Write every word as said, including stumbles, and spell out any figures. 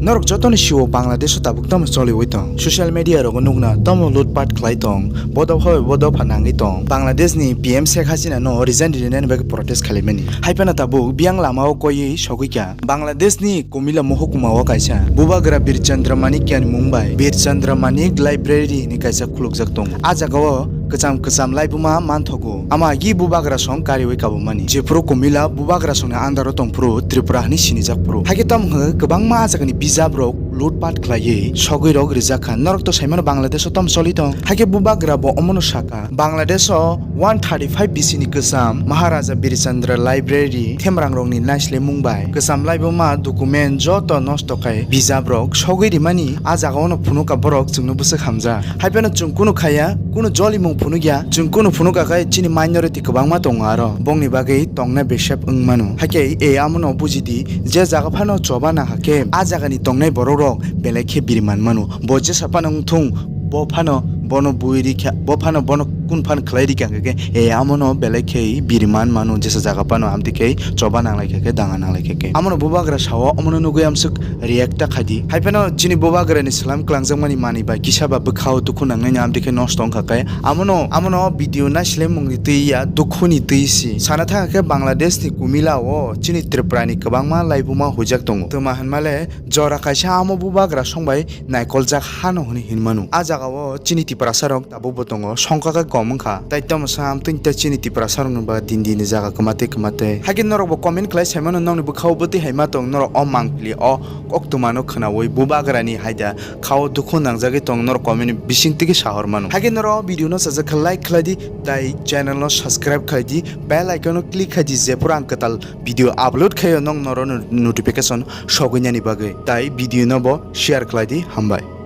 Norok jotoni siwo Bangladesh o tabuk tamo choliwi tong. Social media rogo nukna tamo lutpat khlai tong. Bo dopha bai bo dopha nangwi tong. Bangladesh ni P M Sheikh Hasina no resign rinani bagwi protest khalaimani. Haiphano tabuk biyang lama o koiwi sogwi kha. Bangladesh ni Kumila mohokuma o kaisa Bubagra Bir Chandra Manikya ni mung bai Bir Chandra Manik Library hinwi kaisa khulukjak tongo. A jaga o kwcham kwcham laibuma manthogo. Ama agi bubagra song kariwi kabumani. Jephuru Kumila bubagra songni under o tongphuru Tripura hinwi sinijak phuru. Haikhe tamo hwnkhe kwbangma a jagani bijap rok lutpat khlaiwi sogwi rok rijak kha. Norok to saimano Bangladesh o tamo choli tong. Haikhe bubagra bo omono saka. Bangladesh o one thirty five B C ni kwcham Maharaja Bir Chandra Library themrang rokni naislemung bai kwcham laibuma document joto nosto khai bijap rok sogwi rimani a jaga ono phunukha borok chwngno bwswk hamjak. Haiphano chwng kunu khaya, kunu jolimung phunukya, chwng kunu phunukha khai chini minority kwbangma tongo aro. Bongni bagwi tongna besep wng mano. Hakhe e amono bujidi, je jaga phano choba nangkha khe, a jagani tongnai borok rok belai khe biri man mano. Bo jesa phano wng thung, bo phano bono bui rikha, bo phano bono kun phan khlai rikha hwnkhe, e amono belai khe biri man mano, jesa jaga phano amtwi khe choba nanglai kha khe, danga nanglai kha khe. Amono bubagra sao, omono nugwi amswk react ta khaidi. Haiphano chini bubagrani salam kwlangjakmani manwi bai kisa ba bwkhao dukhu nangnai ni amtwi khe nosto wngkha khe. Amono, amono video naislemmungni twi ya, dukhuni twi si. Sana thangkha khe Bangladesh ni Kumila o chini Tripura ni kwbangma laibuma huijak tongo. Twma hwnmale jora kaisa amo bubagra song bai naikoljak hano hwnwi hinmano. A jaga o chini Tiprasa rok tabukbo tongo, songkha khe kom wngkha. Tai tamo sa amtwini tei chini Tiprasa rokni ba din din ni jaga kwmatwi kwmatwi. Haikhe norokbo comment khlai saimano nokni bwkhao bwtwi hai ma tong, norok o mangpili o koktwmano khwnaui bubagrani haida khao dukhu nangjagwi tong, norok comment ni bisingtwi khe sahor mano. Haikhe norok o video no sajak khe like khlai di, tai channel no subscribe khlai di, bell icon no click khlai di, jephuru ang kwtal video upload khaio nokno notification sogwinani bagwi. Tai video no bo share khlai di, hambai.